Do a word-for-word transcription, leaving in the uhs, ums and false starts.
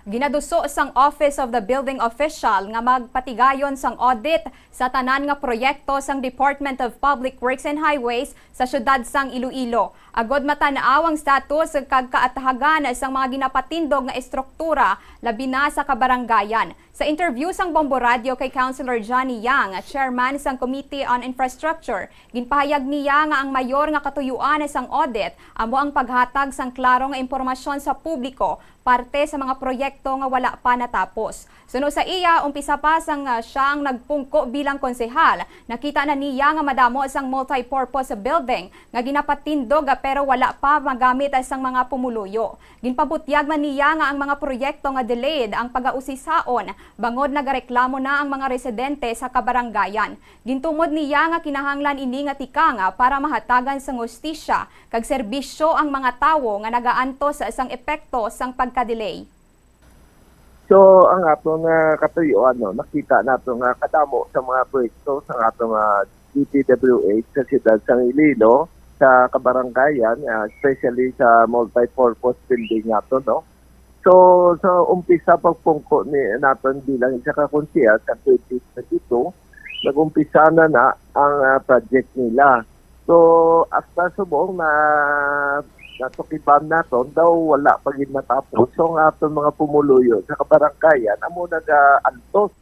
Ginaduso sang Office of the Building Official nga magpatigayon sang audit sa tanan nga proyekto sang Department of Public Works and Highways sa siyudad sang Iloilo, agod matan-aw ang status kag kaathagan sang mga ginapatindog nga estruktura, labi na sa kabarangayan. Sa interview sang Bombo Radio kay Councilor Johnny Yang, chairman sang Committee on Infrastructure, ginpahayag niya nga ang mayor nga katuyuan sang audit amo ang paghatag sang klaro nga impormasyon sa publiko parte sa mga proyekto nga wala pa natapos. Suno sa iya, umpisa pa sang, ah, siya ang nagpungko bilang konsehal, nakita na niya nga madamo sang multipurpose building nga ginapatindog, ah, pero wala pa magamit, ah, sang mga pumuluyo. Ginpabutyag man niya nga ang mga proyekto nga delayed ang pagausisaon bangod nagareklamo na ang mga residente sa kabarangayan. Gintumod niya nga kinahanglan ini nga tikang para mahatagan sang hustisya kag serbisyo ang mga tawo nga nagaantos sang epekto sang pagka-delay. So, ang aton nga katuyuan, no, nakita nato nga kadamo sa mga proyekto sa aton nga D P W H sa siyudad sang Iloilo, sa kabarangayan, ah, especially sa multi-purpose building nato, no. So, sa umpisa pagpungko ni naton bilang isa ka konsehal sa twenty twenty-two, nag-umpisa na na ang, ah, project nila. So, hasta subong na natukiban naton daw wala pa gid matapos. So, ang aton mga pumuluyo sa kabarangayan amo nagaantos.